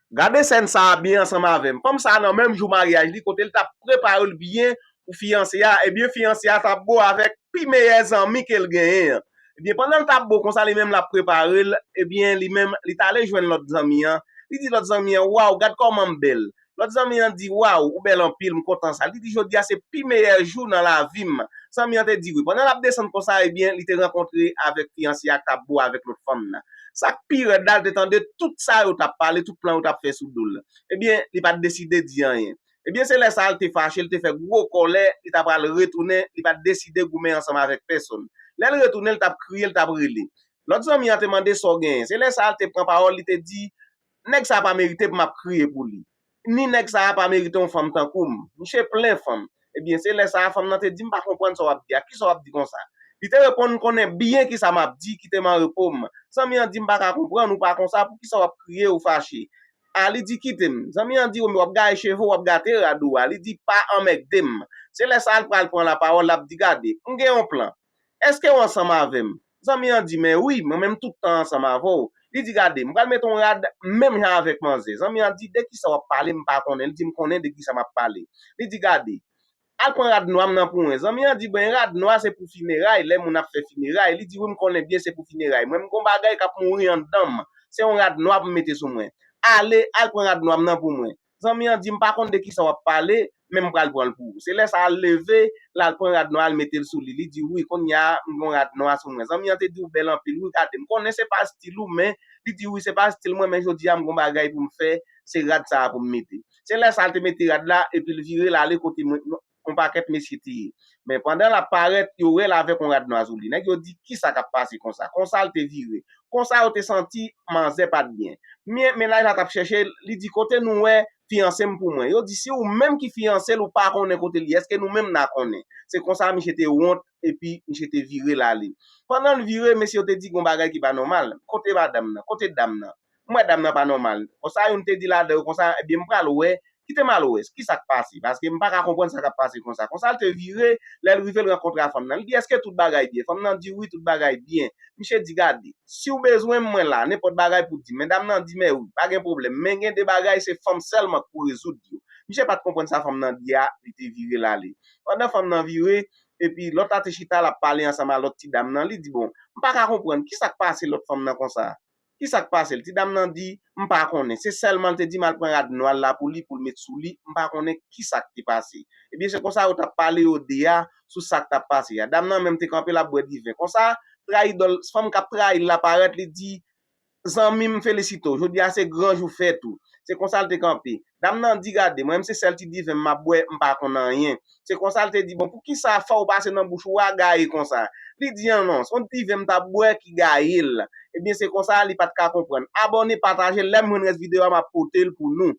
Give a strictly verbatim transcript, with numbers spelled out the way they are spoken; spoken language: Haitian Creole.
Gade sèn sa a byen ansanm avè m. Fanm sa a nan menm jou maryaj li, kote l t ap prepare l byen pou fiyanse a, ebyen fiyanse a t ap bo avèk pi meyè zanmi ke l genyen an. Ebyen pandan l t ap bo konsa, li menm l ap prepare l, ebyen li menm li t ale jwenn lòt zanmi an. Li di lòt zanmi an, "Waw, gad kòman m bèl." Lòt zanmi an di, "Waw, ou bèl anpil, m kontan sa." Li di, "Jodi a se pi meyè jou nan lavi m." Zanmi an te di wi. Pandan l ap desann konsa, ebyen li te rankontre avèk fiyanse a k t ap bo avèk lòt fanm nan. Sa k pi rèd la, l te tande tout sa yo t ap pale, tout plan yo t ap fè sou do l. Ebyen li pa t deside di anyen. Ebyen se lè sa a l te fache, l te fè gwo kòlè, li ta pral retounen, li pa t deside goumen ansanm avèk pèsonn. Lè l retounen, l t ap kriye, l t ap rele. Lòt zanmi an te mande sa w genyen. Se lè sa a l te pran pawòl, li te di, "Nèg sa a pa merite pou m ap kriye pou li. Ni nèg sa a pa merite yon fanm tankou m. Misye plen fanm." Ebyen se lè sa a fanm nan te di, "M pa konprann sa w ap di a. Kisa w ap di konsa?" Li te reponn, "M konnen byen kisa m ap di, kite m an repo m." Zanmi an di, "M pa ka konprann, ou pa konsa, poukisa w ap kriye, ou fache?" A li di, "Kite m." Zanmi an di, "W ap gaye cheve w, w ap gate rad ou a." Li di, "Pa anmègde m." Se lè sa a l pral pran lapawòl, l ap di, "Gade, m gen yon plan. Èske w ansanm avè m?" Zanmi an di, "Men wi, mwen menm tout tan ansanm avè w." Li di, "Gade, m pral mete yon rad menm jan avèk manzè." Zanmi an di, "De kisa w ap pale? M pa konnen." Li di, "M konnen de kisa m ap pale." Li di, "Gade, al pran rad nwa m nan pou mwen." Zanmi an di, "Bon, rad nwa se pou fineray, lè moun ap fè fineray." Li di, "Wi, m konnen byen se pou fineray. Mwen, m gon bagay k ap mouri anndan m. Se yon rad nwa pou m mete sou mwen. Ale, al pran rad nwa m nan pou mwen." Zanmi an di, "M pa konn de kisa w ap pale, men m pral pran l pou ou." Se lè sa a l leve, l al pran rad nwa a, l mete l sou li. Li di, "Wi, kounye a, m gon rad nwa sou mwen." Zanmi an te di, "Ou bèl anpil, wi, gade, m konnen se pa estil ou, men," li di, "Wi, se pa estil mwen, men jodi a, m gon bagay pou m fè, se rad sa a pou m mete." Se lè sa a l te mete rad la, epi l vire, l ale kote mwen, yon pakèt mesye te ye. Men pandan l ap parèt, yo wè l avèk yon rad nwa sou li. Nèg yo di, "Kisa k ap pase konsa?" Konsa l te vire. Konsa yo te santi manzè pa t byen. Men, mennaj la t ap chèche l, li di, "Kote nou wè fiyanse m pou mwen?" Yo di, "Si ou menm ki fiyanse l, ou pa konnen kote l ye, èske nou menm n a konnen?" Se konsa misye te wont, epi misye te vire l ale. Pandan l vire, mesye yo te di, "Gon bagay ki pa nòmal. Kote madanm nan? Kote dam nan? M wè dam nan pa nòmal." Konsa youn te di ladan yo konsa, "Ebyen, m pral wè, kite m al wè, kisa k pase? Paske m pa ka konprann sa k ap pase konsa." Konsa l te vire, lè l rive, l rankontre a fanm nan. Li di, "Èske tout bagay byen?" Fanm nan di, "Wi, tout bagay byen." Misye di, "Gade, si w bezwen m, mwen la, nenpòt bagay pou di m." Men dam nan di, "Men wi, pa gen pwoblèm, men gen de bagay, se fanm sèlman k pou rezoud yo." Misye pa t konprann sa fanm nan di a, li te vire l ale. Pandan fanm nan vire, epi lòt la te chita, l ap pale ansanm a lòt ti dam nan, li di, "Bon, m pa ka konprann, kisa k pase lòt fanm nan konsa?" Kisa k pase l? Ti dam nan di, "M pa konnen. Se sèlman l te di m al pran rad nwa l la pou li, pou l met sou li. M pa konnen kisa k te pase." Ebyen, se konsa yo t ap pale yo de a sou sa k t ap pase a. Dam nan menm te kanpe, l ap bwè diven. Konsa, trayi dòl, fanm k ap trayi l la parèt, li di, "Zanmi m, felisite w. Jodi a se gran jou fèt ou." Se konsa l te kanpe. Dam nan di, "Gade, mwen menm se sèl ti diven m ap bwè, m pa konn anyen." Se konsa l te di, "Bon, poukisa fè w pase nan bouch ou a gaye konsa?" Li di, "An non, se yon diven m t ap bwè ki gaye l." Ebyen, se konsa li pa t ka konprann. Abòne, pataje, lè m jwenn rès videyo a, m ap pote l pou nou.